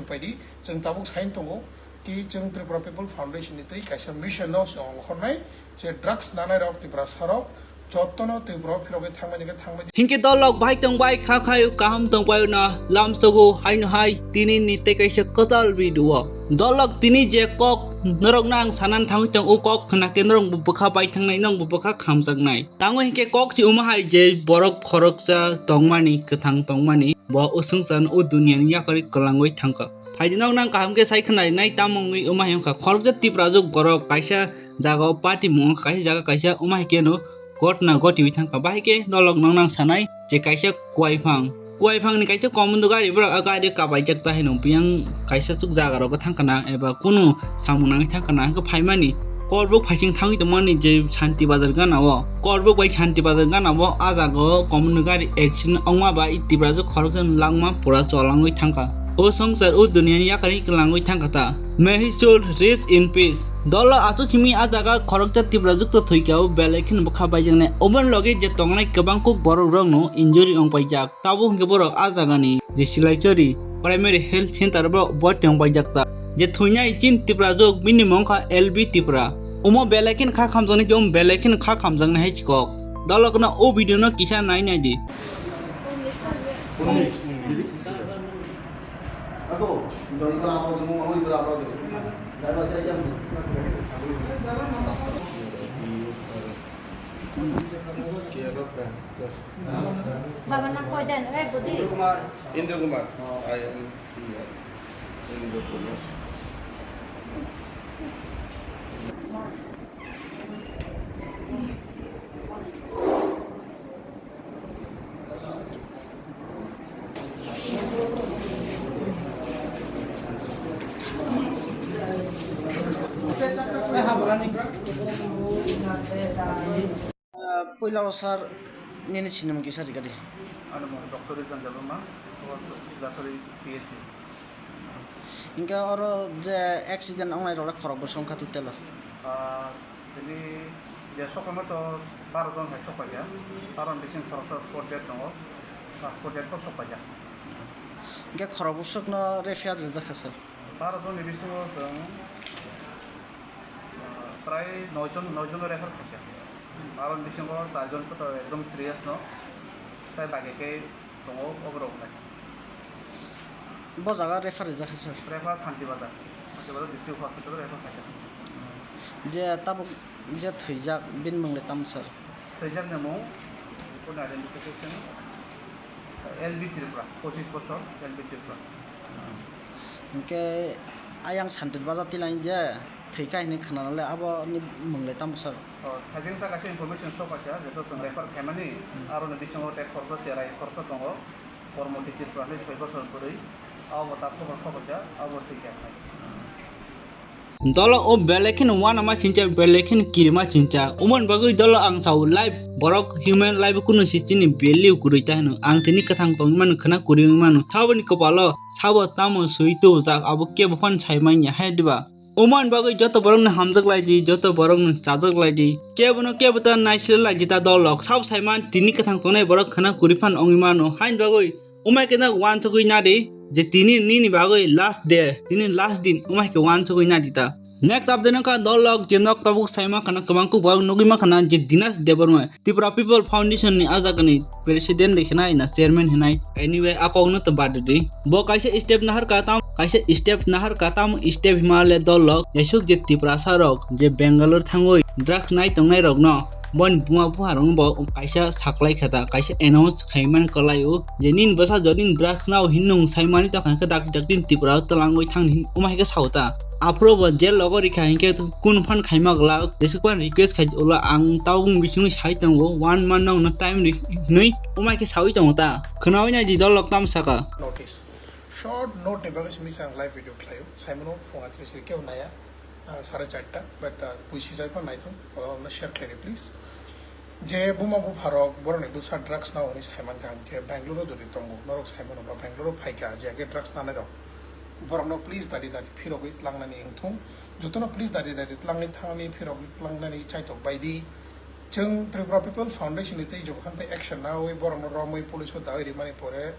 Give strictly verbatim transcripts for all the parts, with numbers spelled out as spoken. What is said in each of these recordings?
Paidi, chwng tabuk sain tongo ki chwng Tripura People Foundation ni twi kaisa mission no chwng ongkhornai je drugs nanai rok Tiprasa rok jotono Tripura o phirogwi thangmani khe thangmani. Hinkhe dolok bai tong bai kha khayo kaham tong bai no lamsogo haino hai tini ni tei kaisa kwtal video o. Dolok tini je kok norok nang sanan thangwi tong o kok khna khe norok bo bwkha bai thangnai nong bo bwkha khamjaknai. Tango hinkhe kok si uma hai je borok khoroksa tongmani kwthang tongmani. Bo o swngcharno o duniani yakarwi kwlangwi thangkha. Phaidi nok nang kaham khe sai khwnai nai tamo wngwi wma hai wngkha. Khoroksa Tiprajwk borok kaisa jagao party mung wngkha, kaisa jaga kaisa wma hai kheno gotna gotiwi thangkha. Bahai khe nolok nok nang sanai je kaisa kuwaiphang. Kuwaiphangni kaisa komon do gari borok a gari kabaijak ta hino biyang kaisa chuk jaga rogo thangkha na eba kunu samung nangwi thangkha na hwnkhe phaimani. Korbuk phaising thangwi tongmani je Shanti Bazar gana o. Korbuk bai Shanti Bazar gana o, ah jaga o common gari accident ongma bai Tiprajwk khoroksa langma pura cholangwi thangkha. O swngchar o duniani yakarwi kwlangwi thangkha ta. May his soul rest in peace. Dolo achu simi ah jaga khoroksa Tiprajwk to thwikha o belai kheno bwkha baijaknai. Oboni loge je tongnai kwbang kuk borok rokno injury ongpaijak. Tabuk hwnkhe borok ah jagani je Silaichari Primary Health Center bo, bo tongbaijak ta. Je thwinai chin Tiprajwk bini mung kha L B Tripura. Omo belai kheno kha khamjaknai, omo belai kheno kha khamjaknai hai chikok. Dalokno o video no kisa nai nai di. Baba nang koi den, eh, budi. Indra Kumar. I am here. Indra Kumar. Ah, puila o sir, nini sinimung kisa rikadi. Ano mo Doctor Rizwan Debbarma, o Silachari P S C. Hinkhe oro je accident wngnai rok le khorok bwswk wngkha total o? Ah, tini je sokma to baro jon hai sokpaikha, baro ni bising khoroksa spot dead tongo, ah, spot dead bo sokpaikha. Hinkhe khorok bwswk no refer rijak kha sir? Baro jon ni bisingo chwng, ah, prai noi jon, noi jon no refer khaikha. Aro ni bisingo char jon khe to ekdom serious no, tai bagi khe tongo oborok nai. Bo jaga refer rijak kha sir? Refer Shanti Bazar, Shanti Bazar District Hospital refer khaikha. Je tabuk je thwijak bini mung le tamo sir? Thwijak ni mung, report identification, L B Tripura, pochis bosor, L B Tripura. Hinkhe ayang Shanti Bazar tilai je thwikha hinwi khwnanale aboni mung le tamo sir? O, thajing ta kaisa information sokpaikha, jeto chwng refer khaimani, hmm, aroni bisingo tei khoroksa cherai khoroksa tongo, Kormoti Tripura hinwi soi bosor bwrwi, abo ta khobor sokpaikha, abo thwikha hinwi. Dolo o belai kheno uanama chincha, belai kheno kirima chincha. Umon bagwi dolo ang sao life, borok human life kunu si chini value kwrwi ta hino. Ang tini kwthang tongwi mano, khwna kwrwi wngwi mano. Saboni kopalo sabo tamo swi tubujak, abo kebo phano sai manya hai diba? Umon bagwi joto borokno hamjak lai di, joto borokno chajak lai di. Kebono kebo ta naisle lai di ta dolok. Sabo sai man tini kwthang tongnai borok khwna kwrwi phano wngwi mano. Haini bagwi Umai khe nok uansugwi nadi je tini nini bagwi last day, tini last din, umai khe uansugwi nadi ta. Next update wngkha dolok je nok tabuk sai mankha na kwbang kuk borok nugwi mankha na je Dinesh Debbarma, Tripura People Foundation ni ah jagani president de hinai na chairman hinai. Anyway, a kokno to bad di. Bo kaisa step nahar ka tam, kaisa step nahar ka tam step himale dolok jesuk je Tiprasa rok je Bangalore thangwi drugs nai tongnai rokno boni buma bupha rokno bo kaisa saklai kha ta, kaisa announce khaimani kwlai o je nini bwsa jodi drugs nao hinwi nwng saimani tongkha khe dak dak din Tripura o twlangwi thangni hin wma hai khe sao ta. Aphuru bo jail logo rikha hinkhe kunu phan khaima glak jesuk phan request khai ulo ang tabuk bisingni sai tongo one month no time ri hinwi wma hai khe sawi tongo ta. Khwnawi nai di dolok tam saka. Notice. Short note ni bagwi simi ang live video khlaio. Saimano phung asri sri keu naya, ah, sare charta, but, ah, puisi sai phan naithung, ola omno share khlaidi please. Je buma bupharok borokni bwsa drugs nao hwnwi saimankha, hwnkhe Bangalore o jodi tongo, norok saimano ba Bangalore o phaikha, je age drugs nanai rok, borokno please dadi dadi phirogwi tlangnani wngthung, jotono please dadi dadi tlangwi thangni phirogwi tlangnani chaitok baidi. Chwng Tripura People Foundation ni tei jokhan tei action nawi borokno romwi police o dawi rimani pore,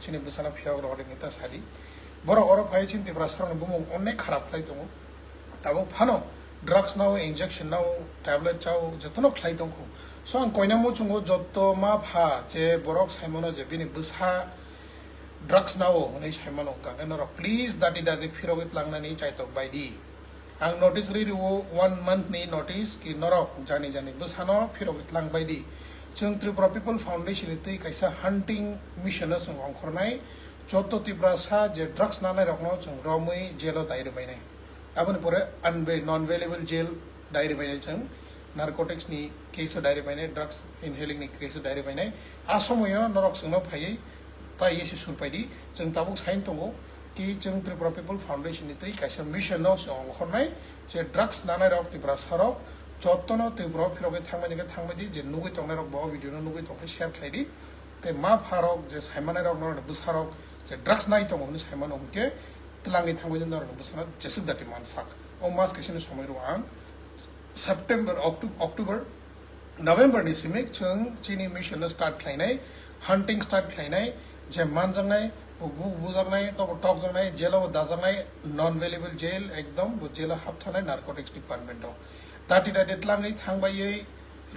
chini bwsano phiyok rok rini ta sadi. Borok oro phai chini Tiprasarokni bumung onek kharap khlai tongo. Tabuk phano drugs nao, injection nao, tablet chao, jotono khlai tongkho. So ang koina muchungo jotto ma pha je borok saimano je bini bwsa drugs nao hwnwi saimano, hwnkha khe norok please dati dati phirogwi tlangnani chaitok bai di. Ang notice rwi rwo, one month ni notice, ki norok jani jani bwsano phirogwi tlang bai di. Chwng Tripura People Foundation ni twi kaisa hunting mission no chwng ongkhornai, jotto Tiprasa je drugs nanai rokno chwng romwi jail o dai rwbainai. Aboni pore unbail, non bailable jail dai rwbainai chwng, narcotics ni case o dai rwbainai, drugs inhaling ni case o dai rwbainai. A somoyo norok chwngno phaiwi tai esi surpai di. Chwng tabuk sain tongo ki chwng Tripura People Foundation ni twi kaisa mission no chwng ongkhornai, je drugs nanai rok Tiprasa rok jottono Tripura o phirogwi thangmani khe thangbai di, je nugwi tongnai rok bo o video no nugwi tongkhe share khlai di. Tei ma pha rok je saimanai rok norok bwsa rok je drugs nai tongo hwnwi saimano hwnkhe twlangwi thangbai di norok bwsano jeswk dati mansak. O mas kaisa ni somoi rwo ang September, Octo-, October, November ni simi chwng chini mission no start khlainai, hunting start khlainai, je manjaknai, bu-, bu-, bujaknai, tobo tokjaknai, jail o dajaknai, non bailable jail, ekdom bo jail o hapthanai narcotics department o. Dati dati tlangwi thangbaiwi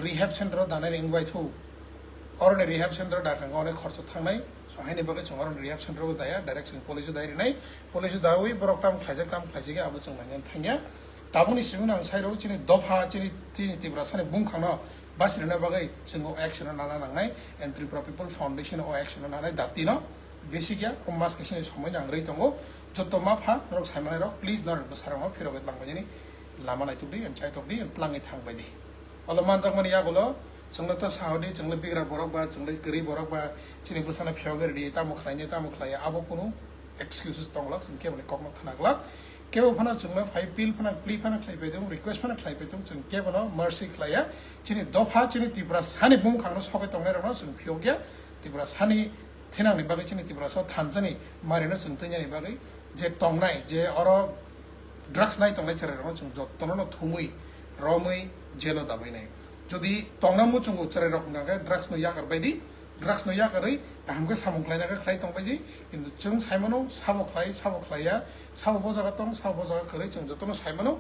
rehab center o danai ringbai thu. Oroni rehab center o dakha onek khorcho thangnai, so haini bagwi chwng oroni rehab center o daya, direct chwng police o dai rinai, police o dawi borok tam khlaijak, tam khlaijak, abo chwng nainani thangya. Tabukni simi ang sai rw chini dopha, chini, chini Tiprasani bumkhangno bachirina bagwi chwng o action o nana nangnai, and Tripura People Foundation o action o nanai dati no basic ya, o mas kaisa ni somoi nang rwi tongo. Jotto ma pha norok saimanai rok, please norok bwsarok no phirogwi tlang bainani lama naitok di, and chaitok di, and tlangwi thang bai di. Olo manjakmani yagulo chwngno ta sahodi, chwngno bigra borok ba, chwngno kwrwi borok ba, chini bwsano phiyogwi rwdi, tamo khlainai, tamo khlaiya, abo kunu excuses tonglak, chwng keboni kokno khnaglak. Kebo phano chwngno phai appeal phano, plea phano khlai paitong, request phano khlai paitong, chwng kebono mercy khlaiya. Chini dopha, chini Tiprasani bumkhangno sogwi tongnairokno chwng phiyokya. Tiprasani thinangni bagwi, chini Tiprasa thansa ni marino chwng twngyani bagwi je tongnai, je oro drugs nai tongnai chwrairokno chwng jottono no thumwi romwi jail o dabainai. Jodi tongna muchungo chwrairok hwnkha khe drugs no yakar bai di, drugs no yakarwi kaham khe samung khlaina khe khlai tong bai di, kintu chwng saimano sabo khlai, sabo khlaiya, sabo bo jaga tong, sabo bo jaga kwrwi, chwng jotono saimano.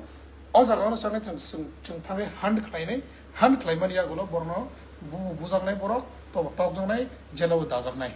O jaga o changwi chwng, chwng, chwng thangwi hunt khlainai, hunt khlaimani yagulo borokno bu-, bujaknai borok, tobo tokjaknai, jail o bo dajaknai.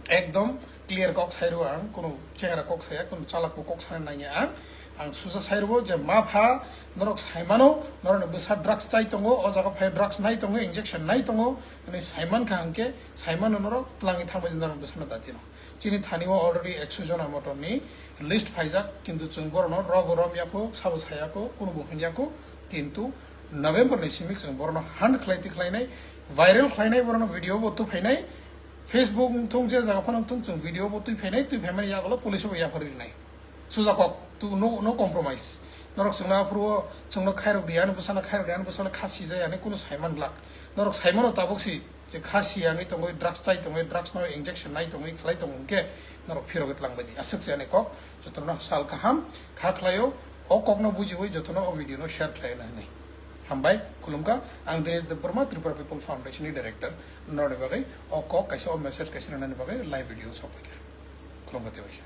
Ekdom clear kok sai rwo ang, kunu chengra kok saya, kunu chalak bo kok sana nangya ang. Ang suja sai rwo je ma pha norok saimano, norokni bwsa drugs chai tongo, o jaga phai drugs nai tongo, injection nai tongo, hwnwi saimankha hwnkhe, saimano norok tlangwi thangbai norok bwsano datino. Chini thani o already ekso jona motom ni list phaijak, kintu chwng borokno robo romya kho, sabo saya kho, kunu bo hwnya kho, kintu November ni simi chwng borokno hunt khlai ti khlainai, viral khlainai, borokno video bo tuphainai, Facebook wngthung, je jaga phano wngthung, chwng video bo twi phainai, twi phaimani yagulo police bo yaphar rinai. Suja kok, tu no, no compromise. Norok chwngno aphuru o chwngno khairok di, ani bwsano khairok di, ani bwsano kha sijai, ani kunu saiman glak. Norok saimano tabuk si je kha si yangwi tongwi, drugs chai tongwi, drugs no injection nai tongwi, khlai tong hwnkhe norok phirogwi tlang bai di. Aswk se ani kok, jotono sal kaham kha khlaio, o kokno bujiwi jotono o video no share khlaina hwnwi. Hambai, khulumkha, ang Dinesh Debbarma, Tripura People Foundation ni director, norokni bagwi o kok kaisa, o message kaisa rwnani bagwi live video sokphaikha. Khulumkha tei waisa.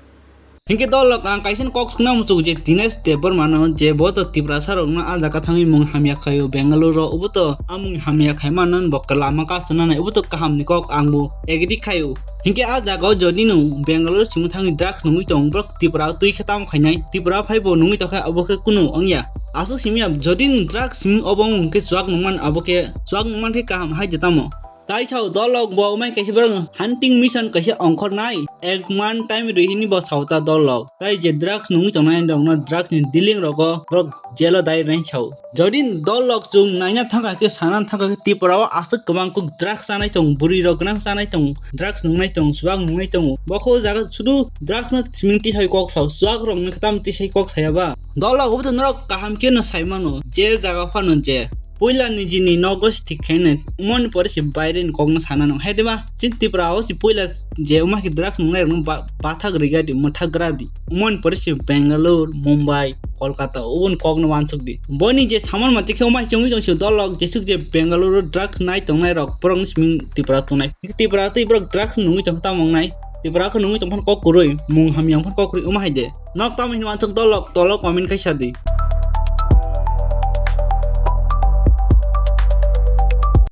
Hinkhe dolok ang kaisa kok sukna muchungo je Dinesh Debbarma no, je bo to Tiprasa rokno a jaga thangwi mung hamya khaio Bangalore o, obo to a mung hamya khaima no bo lama kaisa nanai, obo to kaham ni kok, ang bo agree khaio. Hinkhe a jaga o jodi no Bangalore simi thangwi drugs nungwi tong, borok Tripura o twi khe tamo khainai, Tripura phai bo nungwi tongkha, abo khe kunu wngya. Aswk simi ya, jodi no drugs simi obo wng khe chuak nungman, abo khe chuak nungman khe kaham hai de tamo. Tai sao dolok bo umai kaisa borok hunting mission kaisa ongkhornai, ek man time rihini bo sao ta dolok. Tai je drugs nungwi tongnai rokno, drugs ni dealing rogo borok jail o dai rwnai sao. Jodi dolok chwng naina thangkha khe, sana thangkha khe, Tripura o aswk kwbang kuk drugs chanai tong, bwrwi rok gwnang chanai tong, drugs nungnai tong, chuak nungnai tongo. Bo kho jaga sudu drugs no simi tisai kok sao, chuak rok no khe tamo tisai kok saya ba. Dolok obo to norok kaham khe no sai mano, je jaga phano je puila nijini nogo se thik khainai, umoni pore se baire ni kokno sana nang. Hai de ba, chini Tripura o se puila je uma khe drugs nungnai rokno ba-, bathak riga di, mwthak gra di. Umoni pore se Bangalore, Mumbai, Kolkata, oboni kokno wansuk di. Boni je samon mati khe uma chungwi tong se dolok, jesuk je Bangalore o drugs nai tongnai rok, borokni simi Tripura tongnai. Tripura tei borok drugs nungwi tong tamo wngnai. Tripura khe nungwi tongphano kok kwrwi, mung hamya wngphano kok kwrwi wngma hai de. Nok tamo hinwi uansuk tolo, tolo comment khai sa di.